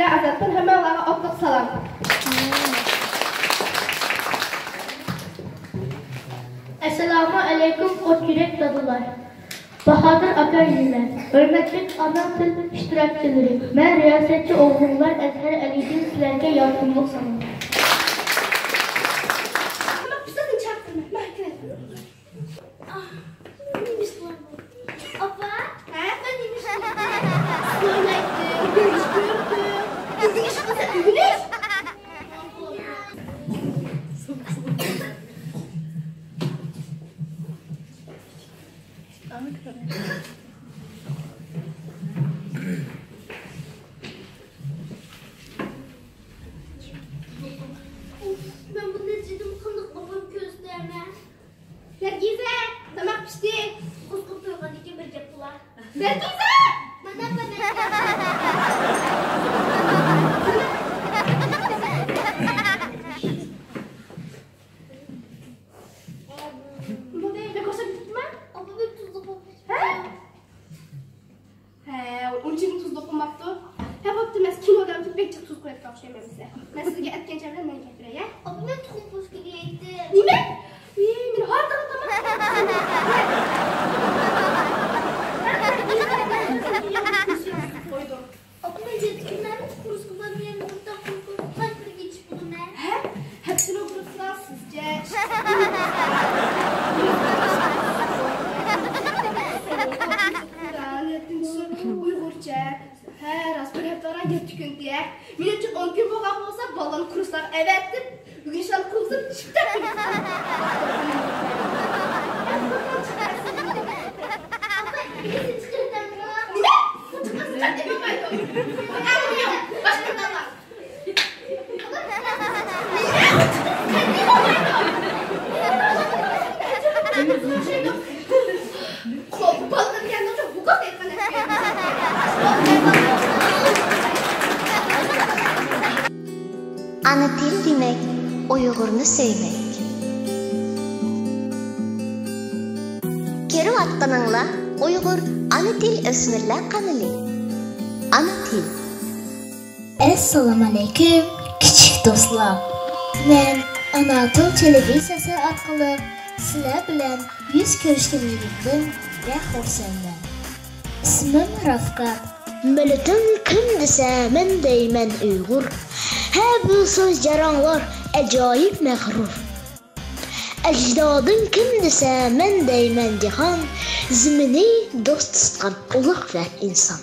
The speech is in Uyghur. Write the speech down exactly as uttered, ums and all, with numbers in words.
ئەزەلدىن ھەممەڭلارغا ئوتلۇق سالام. ئەسسالامۇ ئەلەيكۇم، ئوت يۈرەك دادىلار. باھادىر ئاكا-ئىنىلەر، ھۆرمەتلىك ئانا تىل ئىشتىراكچىلىرى، مەن رىياسەتچى ئوغلۇڭلار ئەزھەر ئەلىدىن سىلەرگە يارقىنلىق سالام. ئاپا، ھە؟ مەن نېمە ئىش قىلدىم؟ ئوينايتتىم، ئۆگىنىش كۆردۈم. ئۆگىنىش قىلسا ئۆگىنىش. مەن بۇ نەتىجىدىن قانداق ئاپام كۆرسىتەرمەن؟ نەرگىزە، تاماق پىشتى. قۇسقۇپ تۇرغاندىن كېيىن بىر گەپ قىلا. نەرگىزە! مانا، مانا. بۇنى بەك ئوخشاپ كېتىپتىما؟ ئاپا، بەك تۇزلۇق بولۇپ كېتىپتۇ. ھە؟ ھە، ئۇنچىلىك تۇزلۇق بولماپتۇ. ھە، بوپتۇ، مەن كىنودا بەك جىق تۇز قويۇپتۇ ئوخشايمەن بىزدە. مەن سىزگە ئەتكەن چاغدا مەن كەلتۈرەي، ھە؟ ئاپا، مەن تۇخۇم پوست يېدىم. نېمە؟ ئى، مېنى ھاردىغان تاماق. قويدۇم. ئاپا، مەن يەتتە كۈنلەرنى كۇرسقا بارمايمەن، مۇنداق قۇرۇق قايتىپ كېتىش بولىمەن. ھە؟ ھەپتىنىڭ كۇرسلار سىزچە؟ ئۇيغۇرچە. ھە، راست، بىر ھەپتە ئارا يەتتە كۈن دېيە. مېنىڭچە ئون كۈن بولغان بولسا، بالىلارنى كۇرسلارغا ئەۋەتىپ، ئۆگىنىشلەرنى قىلغۇزۇپ، شىپتەك قىلىپ. ئاپا، ئىككىسىنى چىقىرىپ بەرمىڭ. نېمە؟ ئانا تىل دېمەك، ئۇيغۇرنى سۆيمەك. كۆرۈۋاتقىنىڭلار ئۇيغۇر ئانا تىل ئۆسمۈرلەر قانىلى. ئانا تىل. ئەسسالامۇئەلەيكۇم، كىچىك دوستلار. مەن ئانا تىل تېلېۋىزىيەسى ئارقىلىق سىلەر بىلەن يۈز كۆرۈشكىنىمدىن بەك خۇرسەنمەن. ئىسمىم رافقەت. مىللىتىڭ كىم دېسە، مەن دەيمەن ئۇيغۇر. ھە، بۇ سۆز جاراڭلار ئاجايىپ مەغرۇر. ئەجدادىڭ كىم دېسە، مەن دەيمەن جاھان. زېمىنى دوست تۇتقان ئۇلۇغ ۋە ئىنسان.